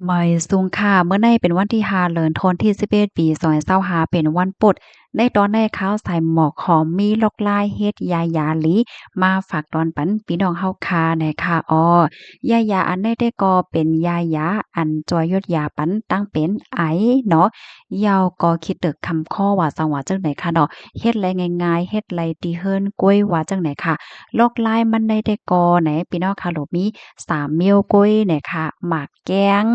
ໄໝສູງຄ່ະ, ມື້ໃນເປັນວັນທີຫ້າ ເດືອນທັນວາ ປີສອງພັນຊາວຫ້າ ເປັນວັນພຸດ. ໃນຕອນໃນຂ່າວສາຍໝອກຫອມມີລວກລາຍເຮັດຢາຢາຫຼີມາຝາກຕອນປັນພີ່ນ້ອງເຮົາຄ່ະແນ່ຄ່ະ. ອໍ ຢາຢາອັນໃນແຕ່ກໍເປັນຢາຢາອັນຊ່ວຍຢົດຢາປັນຕັ້ງເປັນໄອເນາະ, ຢາວກໍຂີ້ເຕີກຄຳຄໍວ່າຊັ້ນວ່າຈັ່ງໃດຄ່ະເນາະ. ເຮັດໄດ້ງ່າຍໆ ເຮັດໄດ້ທີ່ເຮືອນກ້ວຍວ່າຈັ່ງໃດຄ່ະ. ລວກລາຍມັນໃນແຕ່ກໍແນ່ພີ່ນ້ອງຄ່ະ ໂລມີສາມແນວກ້ວຍແນ່ຄ່ະ. ໝາກແກງ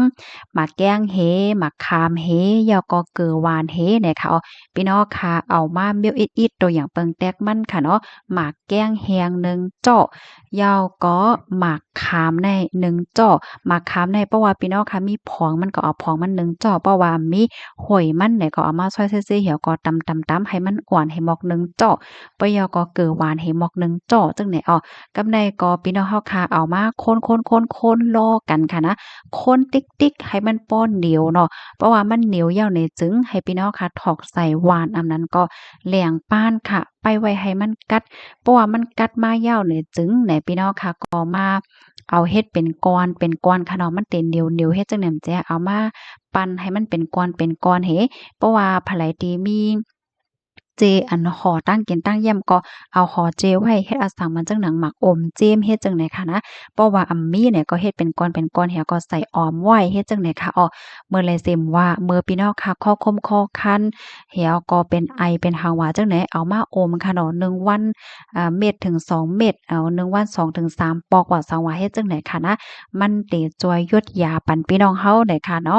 ໝາກແກງເຫ, ໝາກຂາມເຫ, ແລ້ວກໍເກືອຫວານເຫແນ່ຄ່ະ. ພີ່ນ້ອງຄ່ະ ເອົາມາແນວອິດໆ ຕົວຢ່າງເບິ່ງແຕກມັນຄ່ະເນາະ. ໝາກແກງແຫ້ງໜຶ່ງເຈາະ, ແລ້ວກໍໝາກຂາມໃນໜຶ່ງເຈາະ. ໝາກຂາມໃນ ເພາະວ່າພີ່ນ້ອງຄ່ະມີພອງ ມັນກໍເອົາພອງມັນໜຶ່ງເຈາະ, ເພາະວ່າມີຫວຍມັນແນ່ກໍເອົາມາຊອຍເຊໆ ແລ້ວກໍຕຳໆໆ ໃຫ້ມັນອ່ອນ ໃຫ້ໝອກໜຶ່ງເຈາະ. ປະຍາວກໍເກືອຫວານໃຫ້ໝອກໜຶ່ງເຈາະ ຈັ່ງໃດເອົາ. ກັບໃນກໍພີ່ນ້ອງເຮົາຄ່ະ ເອົາມາຄົນໆໆໆ ລໍກັນຄ່ະນະ, ຄົນຕິກໆ ໃຫ້ມັນພໍໜຽວເນາະ. ເພາະວ່າມັນໜຽວແລ້ວນີ້ຈຶ່ງໃຫ້ພີ່ນ້ອງຄ່ະ ຖອກໃສ່ຫວ່ານ ອຳນັ້ນກໍແລ້ງປານຄ່ະ ໄປໄວ້ໃຫ້ມັນກັດ. ເພາະວ່າມັນກັດມາແລ້ວນີ້ຈຶ່ງແນ່ພີ່ນ້ອງຄ່ະ ກໍມາເອົາເຮັດເປັນກ້ອນເປັນກ້ອນຄ່ະເນາະ. ມັນເຕັມໜຽວໆ ເຮັດຈັ່ງໃດມັນຈະເອົາມາປັ່ນໃຫ້ມັນເປັນກ້ອນເປັນກ້ອນເຫ. ເພາະວ່າໃຜທີ່ມີ ເຈອັນຫໍຕັ້ງກິນຕັ້ງຢ້ຽມ ກໍເອົາຫໍເຈໄວ້ ເຮັດອາສັງມັນຈັ່ງໜັງໝາກອົມເຈມ ເຮັດຈັ່ງໃດຄ່ະນະ. ເພາະວ່າອຳມີແນ່ກໍເຮັດເປັນກ້ອນເປັນກ້ອນ ແລ້ວກໍໃສ່ອອມໄວ້ ເຮັດຈັ່ງໃດຄ່ະ. ເອົາ ເມື່ອໃດເສມວ່າ ເມື່ອພີ່ນ້ອງຄ່ະຄໍຄົມຄໍຄັນ ແລ້ວກໍເປັນໄອເປັນຫາງຫວາຈັ່ງໃດ ເອົາມາອົມຄ່ະເນາະ ໜຶ່ງວັນ ອາ ເມັດເຖິງສອງເມັດ ເອົາ ໜຶ່ງວັນສອງເຖິງສາມປອກວ່າຊັ້ນວ່າ ເຮັດຈັ່ງໃດຄ່ະນະ. ມັນເຕຊ່ວຍຢົດຢາປັນພີ່ນ້ອງເຮົາແນ່ຄ່ະເນາະ.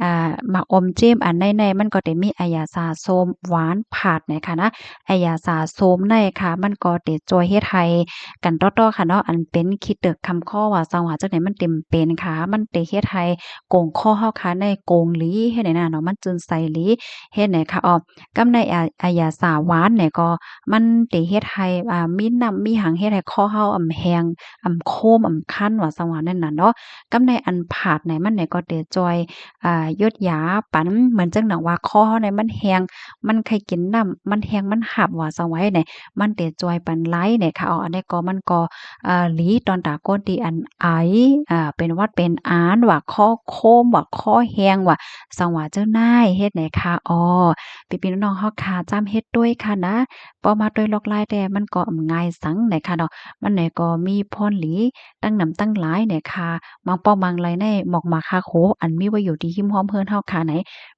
ອາ ໝາກອົມເຈມອັນໃນໆ ມັນກໍເຕມີອາຢາສາໂຊມຫວານຜາດແນ່ຄ່ະນະ. ອາຢາສາໂຊມໃນຄ່ະ ມັນກໍເຕຊ່ວຍເຮັດໃຫ້ ກັນຕໍ່ໆຄ່ະເນາະ ອັນເປັນຂີ້ເຕີກຄຳຄໍວ່າຊັ້ນວ່າຈັ່ງໃດ ມັນເຕັມເປັນຄ່ະ. ມັນເຕເຮັດໃຫ້ກົງຄໍເຮົາຄ່ະໃນກົງຫຼີ ເຮັດໃດນະເນາະ ມັນຈືນໃສຫຼີ ເຮັດໃດຄ່ະ. ອອ ກັບໃນອາ ອາຢາສາຫວານແນ່ກໍ ມັນເຕເຮັດໃຫ້ ອາ ມີນ້ຳມີຫຍັງ ເຮັດໃຫ້ຄໍເຮົາອຳແຫ້ງ ອຳໂຄມ ອຳຄັນວ່າຊັ້ນວ່ານັ້ນນະເນາະ. ກັບໃນອັນຜາດໃນມັນນີ້ກໍເຕຊ່ວຍ ອາ ຢົດຢາປັນ ເໝືອນຈັ່ງໜັງວ່າຄໍເຮົາໃນມັນແຫ້ງ ມັນໄຄກິນນ້ຳ ມັນແຫ້ງມັນຫາບວ່າຊັ້ນວ່າໃດ ມັນເຕຊ່ວຍປັນໄລແນ່ຄ່ະ. ເອົາ ອັນນີ້ກໍມັນກໍ ອາ ຫຼີຕອນຕາຄົນທີ່ອັນໄອ ອາ ເປັນຫວັດເປັນອານວ່າ ຄໍໂຄມວ່າ ຄໍແຫ້ງວ່າ ສັງວ່າເຈົ້ານາຍ ເຮັດແນ່ຄ່ະ. ອໍ ພີ່ໆນ້ອງໆເຮົາຄ່ະ ຈຳເຮັດດ້ວຍຄ່ະນະ. ພໍມາດ້ວຍລວກລາຍແຕ່ມັນກໍອຳງ່າຍສັງແນ່ຄ່ະເນາະ. ມັນແນ່ກໍມີພອນດີຕັ້ງນຳຕັ້ງຫຼາຍແນ່ຄ່ະ. ບາງປ້ອງບາງໄລໃນໝອກໝາກຮາກໂຫ ອັນມີໄວ້ຢູ່ທີ່ຮິມຮອມເຮືອນເຮົາຄ່ະໃນ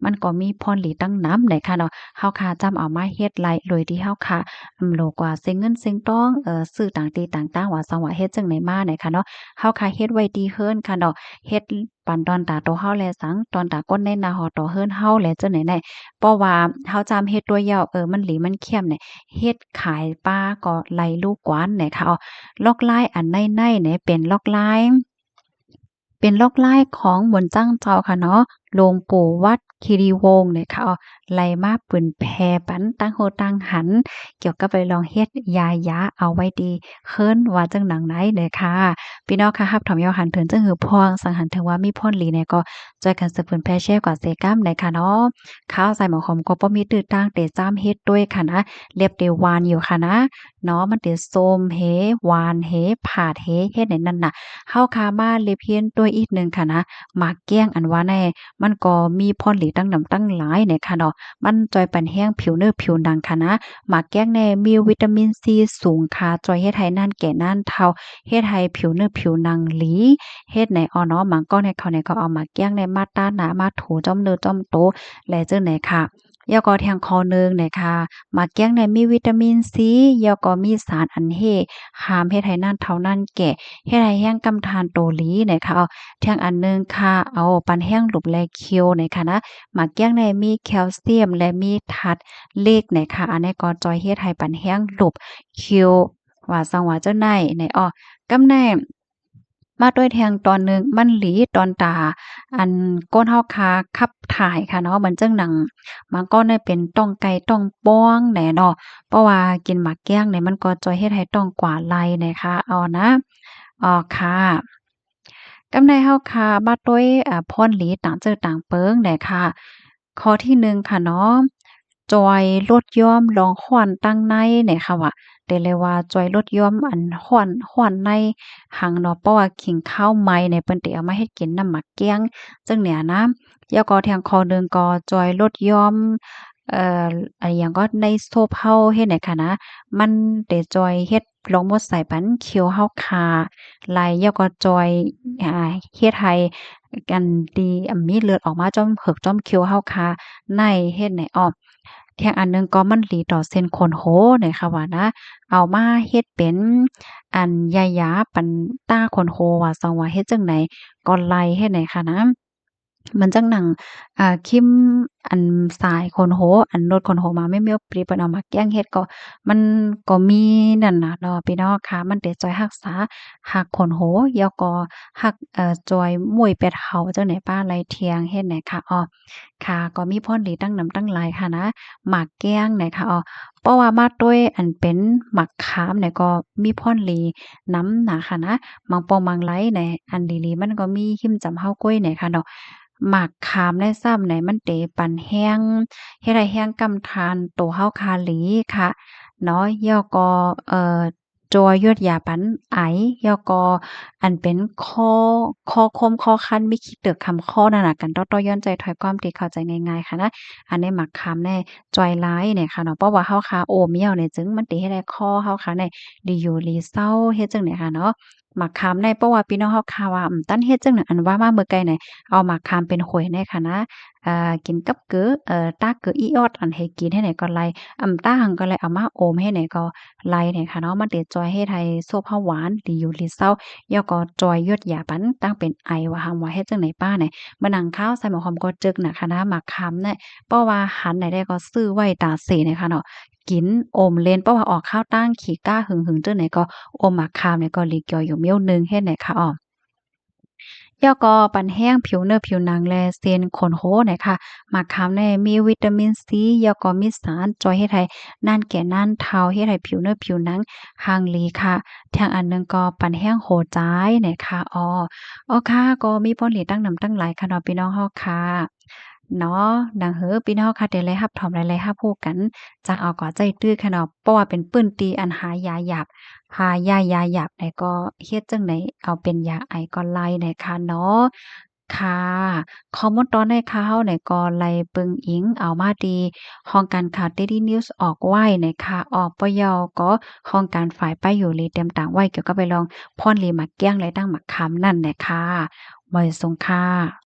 ມັນກໍມີພອນດີຕັ້ງນຳແນ່ຄ່ະເນາະ. ເຮົາຄ່ະຈຳເອົາມາເຮັດໄລໂດຍທີ່ເຮົາຄ່ະ ອຳ ໂລກວ່າເສັງເງິນເສັງທອງ ເອີ ຊື້ຕ່າງທີ່ຕ່າງທາງວ່າຊັ້ນວ່າ ເຮັດຈັ່ງໃດມາແນ່ຄ່ະເນາະ. ເຮົາຄ່ະເຮັດໄວ້ທີ່ເຮືອນຄ່ະເນາະ ເຮັດ ປັນດອນຕາໂຕເຮົາແລສັງ ດອນຕາຄົນໃນໜ້າຫໍຕໍ່ເຮືອນເຮົາແລ ຈັ່ງໃດແນ່. ເພາະວ່າເຮົາຈຳເຮັດດ້ວຍແລ້ວ ເອີ ມັນດີມັນແຄ້ມແນ່ ເຮັດຂາຍປາກໍໄລລູກກວານແນ່ຄ່ະ. ເອົາ ລວກລາຍອັນໃນໃນແນ່ ເປັນລວກລາຍ ເປັນລວກລາຍຂອງໝູນຈ້າງເຈົ້າຄ່ະເນາະ ຫຼວງປູ່ວັດຄີຣີວົງແນ່ຄ່ະ. ເອົາ ໄລມາເຜີຍແຜ່ປັນຕ່າງຮູ້ຕ່າງຫັນ ກ່ຽວກັບໄປລອງເຮັດຢາຢາເອົາໄວ້ດີ ເຮີນວ່າຈັ່ງໜັງໃດເດີຄ່ະ. ພີ່ນ້ອງຄ່ະ ຮັບຖອມຢາວຫັນເຖິງຈັ່ງຫືອພອງ ສັງຫັນເຖິງວ່າມີພອນດີແນ່ກໍ ຊ່ວຍກັນສືບເຜີຍແຜ່ແຊກວ່າເຊກຳໄດ້ຄ່ະເນາະ. ຂ້າວໃສ່ໝາກຫອມກໍບໍ່ມີຕື້ຕ່າງ ເຕຈຳເຮັດດ້ວຍຄ່ະນະ ເລັບເຕຫວານຢູ່ຄ່ະນະເນາະ. ມັນເຕສົ້ມເຫ ຫວານເຫ ຜາດເຫ ເຮັດໃນນັ້ນນະ. ເຮົາຄ່ະມາເລັບຮຽນດ້ວຍອີກໜຶ່ງຄ່ະນະ ໝາກແກ້ງອັນວ່າແນ່ ມັນກໍມີພອນດີຕັ້ງນຳຕັ້ງຫຼາຍແນ່ຄ່ະເນາະ. ມັນຊ່ວຍປັນແຮງຜິວເນື້ອຜິວໜັງຄ່ະນະ. ໝາກແກ້ງແນ່ມີວິຕາມິນຊີສູງຄ່ະ ຊ່ວຍເຮັດໃຫ້ໜານແກ່ໜານເຖົ້າ ເຮັດໃຫ້ຜິວເນື້ອຜິວໜັງດີ ເຮັດໃນ ອໍ ເນາະ. ບາງກ້ອນໃນເຂົານີ້ກໍເອົາໝາກແກ້ງນີ້ມາຕາໜ້າ ມາຖູຈ້ອມເນື້ອຈ້ອມໂຕ ແລະ ຈັ່ງໃດຄ່ະ. ແລ້ວກໍແທ່ງຂໍ້ໜຶ່ງແນ່ຄ່ະ ໝາກແກ້ງນີ້ມີວິຕາມິນຊີ ແລ້ວກໍມີສານອັນເຮ ຫາມເຮັດໃຫ້ໜານເຖົ້າໜານແກ່ ເຮັດໃຫ້ແຮງກຳທານໂຕດີແນ່ຄ່ະ. ແທ່ງອັນໜຶ່ງຄ່ະ ເອົາປັນແຮງຫຼຸບແລຄິວແນ່ຄ່ະນະ. ໝາກແກ້ງນີ້ມີແຄວຊຽມ ແລະ ມີທາດເຫຼັກແນ່ຄ່ະ. ອັນນີ້ກໍຊ່ວຍເຮັດໃຫ້ປັນແຮງຫຼຸບຄິວ ວ່າຊັ້ນວ່າເຈົ້ານາຍແນ່. ອໍ ກຳແໜ່ ມາດ້ວຍແທ່ງຕອນໜຶ່ງ ມັນດີຕອນຕາ ອັນ ຄົນເຮົາຄ່ະຂັບຖ່າຍຄ່ະເນາະ. ເໝືອນຈັ່ງໜັງ ບາງຄົນນີ້ເປັນຕ່ອງໄກ່ຕ່ອງປອງແນ່ເນາະ ເພາະວ່າກິນໝາກແກ້ງນີ້ ມັນກໍຊ່ວຍເຮັດໃຫ້ຕ່ອງກວາໄລ່ແນ່ຄ່ະ. ເອົານະ ເອົາຄ່ະ ກຳໃນເຮົາຄ່ະ ມາດ້ວຍ ອາ ພອນດີຕ່າງເຈີຕ່າງເປິງແນ່ຄ່ະ. ຂໍ້ທີໜຶ່ງຄ່ະເນາະ ຈອຍລົດຢ່ອມລອງຮ້ອນຕັ້ງໃນນີ້ ເຂົາວ່າ ແຕ່ເລີຍວ່າຈອຍລົດຢ່ອມອັນຮ້ອນ ຮ້ອນໃນຫັງເນາະ ເພາະວ່າກິນຄາວໄໝ້ນີ້ ເພິ່ນເຕເອົາມາເຮັດກິນນຳໝາກແກ້ງ ຈັ່ງນີ້ນະ. ແລ້ວກໍແທງຂໍ້ໜຶ່ງກໍຈອຍລົດຢ່ອມ ເອີ ອາ ຫຍັງກໍ ໃນສົບເຮົາເຮັດໃຫ້ຄະນະ ມັນເຕຈອຍເຮັດ ລອງໝົດໃສ່ປັນຂຽວເຮົາຄາໄຫຼ ແລ້ວກໍຈອຍ ອາ ເຮັດໃຫ້ອັນທີ່ ອາ ມີເລືອດອອກມາຈອມເຫີກຈອມຂຽວເຮົາຄາໃນເຮັດໃນອອກ. ແທງອັນໜຶ່ງກໍມັນດີຕໍ່ເສັ້ນຂົນໂຫນີ້ ເຂົາວ່ານະ ເອົາມາເຮັດເປັນອັນຢາຢາປັນຕາຂົນໂຫວ່າ ສອງວ່າເຮັດຈັ່ງໃດກໍໄດ້ເຮັດໃນຄະນະ. ມັນຈັ່ງໜັງ ອາ ຄຣີມອັນສາຍຂົນໂຫ ອັນລົດຂົນໂຫມາແມ່ນມີປຣີ ເພິ່ນເອົາມາແກງເຮັດກໍ ມັນກໍມີນັ້ນນະເນາະ ພີ່ນ້ອງຄະ ມັນເຕຈອຍຮັກສາຮາກຂົນໂຫ ແລ້ວກໍຮັກ ເອີ ຈອຍໝຸ້ຍແປດເຫົາ ຈັ່ງໃດປ້າໄລ່ທຽງເຮັດໃນຄະ ອໍ ຄະ ກໍມີພອນດີຕັ້ງນຳຕັ້ງຫຼາຍຄະນະ ໝາກແກງໃນຄະ ອໍ ເພາະວ່າມາດ້ວຍອັນເປັນໝາກຂາມໃນກໍມີພອນດີນຳນະຄະນະ ບາງປ່ອງບາງໄລໃນ ອັນດີໆ ມັນກໍມີຫິມຈຳເຮົາກ້ວຍໃນຄະເນາະ. ໝາກຂາມໃນຊ້ຳໃນ ມັນເຕປັນແຮງ ເຮັດໃຫ້ແຮງກ້ຳທານໂຕເຮົາຄາຫຼີຄະເນາະ ແລ້ວກໍ ເອີ ຈອຍຢົດຢາປັນໄອ ແລ້ວກໍອັນເປັນຄໍ ຄໍຄົມຄໍຄັນ ມີຂີ້ເຕີກຄຳຄໍນັ້ນນະ ກັນຕໍ່ໆ ຍ້ອນໃຈຖ້ອຍຄວາມທີ່ເຂົ້າໃຈງ່າຍໆ ຄະນະ. ອັນໃນໝາກຂາມໃນຈອຍຫຼາຍໃນຄະເນາະ ເພາະວ່າເຮົາຄາໂອມແລ້ວໃນ ຈຶ່ງມັນເຕເຮັດໃຫ້ຄໍເຮົາຄາໃນດີຢູ່ດີເຊົາ ເຮັດຈັ່ງໃດຄະເນາະ. ໝາກຂາມໃນ ເພາະວ່າພີ່ນ້ອງເຮົາຄາວ່າ ອືມ ຕັນເຮັດຈັ່ງໃດ ອັນວ່າມາເມື່ອໄກໃນ ເອົາໝາກຂາມເປັນຫວຍໃນຄະນະ ເອີ ກິນກັບເກືອ ເອີ ຕາເກືອອີອອດ ອັນໃຫ້ກິນໃຫ້ໃນກໍໄດ້ ອຳ ຕາຫຍັງກໍໄດ້ ເອົາມາໂອມໃຫ້ໃນກໍໄດ້ໃນຄະເນາະ. ມັນເຕຈອຍເຮັດໃຫ້ສົບເຮົາຫວານ ດີຢູ່ດີເຊົາ ແລ້ວກໍຈອຍຢົດຢາປັນຕັ້ງເປັນໄອວ່າ ຫາກວ່າເຮັດຈັ່ງໃດປ້າໃນ ເມື່ອນາງຂາວໃສ່ໝາກຫອມກໍຈຶ່ກນະຄະນະ ໝາກຂາມໃນ ເພາະວ່າຫັນໃດໄດ້ກໍຊື້ໄວ້ຕາເສໃນຄະເນາະ ກິນໂອມເຫຼັນ ເພາະວ່າອອກຄາວຕ່າງ ຂີ້ກ້າຫຶງໆ ຈັ່ງໃດກໍໂອມໝາກຂາມໃນກໍດີກ່ຽວຢູ່ມ້ຽວໜຶ່ງເຮັດໃນຄະ ອໍ ແລ້ວກໍປັນແຮງຜິວເນື້ອຜິວໜັງ ແລະ ເສັ້ນຂົນໂຫໃນຄະ. ໝາກຂາມໃນມີວິຕາມິນຊີ ແລ້ວກໍມີສານຈອຍເຮັດໃຫ້ໜ້ານແກ່ໜ້ານເຖົ້າ ເຮັດໃຫ້ຜິວເນື້ອຜິວໜັງຮັ່ງດີຄະ. ແທງອັນໜຶ່ງກໍປັນແຮງຫົວໃຈໃນຄະ ອໍ ໂອຄະ ກໍມີພອນດີຕັ້ງນຳຕັ້ງຫຼາຍຄະເນາະ ພີ່ນ້ອງເຮົາຄະ. ເນາະ ດັ່ງເຮີພີ່ນ້ອງເຮົາຄະ ໄດ້ໄດ້ຮັບຖອມ ໄດ້ໄດ້ຮັບຮູ້ກັນ ຈາກເອົາກໍໃຈຕື້ຄະເນາະ ເພາະວ່າເປັນພື້ນທີ່ອັນຫາຢາຢາກ ຫາຢາຢາຢາກໃດກໍເຮັດຈັ່ງໃດເອົາເປັນຢາໄອກໍໄດ້ໃດຄະເນາະ. ຄ່ະ ຂໍ້ມູນຕອນໃນຂ່າວເຮົາໃດກໍໄດ້ເບິ່ງອີງເອົາມາທີ່ຫ້ອງການຂ່າວ Daily News ອອກໄວ້ໃນຄະ ອອກບໍ່ເຍົາກໍຫ້ອງການຝ່າຍປ້າຍຢູ່ລີຕຽມຕາງໄວ້ກ່ຽວກັບໄປລອງພອນລີໝາກແກ້ງ ແລະ ຕັ້ງໝາກຂາມນັ້ນໃດຄະ. ມາສົ່ງຄ່ະ.